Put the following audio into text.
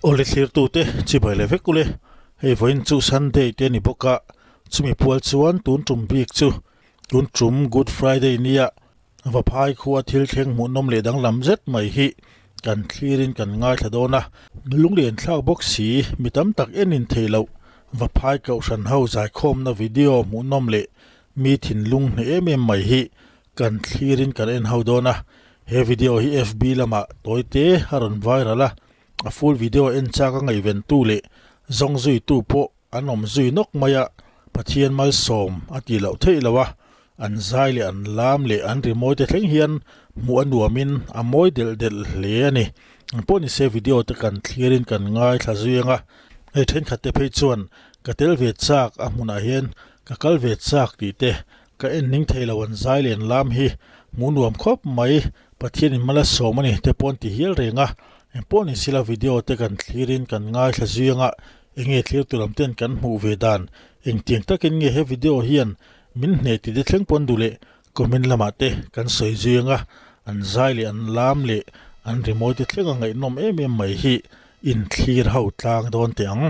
Awle thlirtute chibai leh vek ule, hei vawiin chu Sunday te a ni bawk a, chumi pual chuan tun tum bik chu tun tum Good Friday nia Vaphai khua thil thleng hmuhnawm leh danglam zet mai hi kan thlirin kan ngaithla dawn a, lunglian thlak bawk si mi tam tak enin theih loh Vaphai Kohhran ho zaikhawmna video hmuhnawm leh mi thinlung hneh em em mai hi kan thlirin kan en ho dawn a, he video hi FB lamah tawite a rawn viral a, a full video en chak a ngaihventu leh zawng zuitu pawh an awm zui nawk mai a, Pathian malsawm a tih loh theih lo a, an zai leh an lam leh an rimawi te thleng hian hmuh a nuamin a mawi delh delh hle a ni. Engpawh nise video te kan thlirin kan ngaithla zui ang a, hei thenkhat te phei chuan ka tel ve chak a hmunah hian ka kal ve chak tih te Ka en ning thei lo an zai len lam hi hmuh nuam khawp mai, Pathian in mal a sawm a ni te pawh an ti hial reng a, engpawh ni sila video te kan thlir in kan ngaithla zui anga enge thlir tur lam ten kan hmuh ve dan engtiang takin nge he video hian min hneh ti te thleng pawn duh leh comment lamah te kan sawi zui anga an zai leh an lam leh an rimawi te thleng a ngaihnawm em em mai hi in thlir ho tlang dawn teh ang.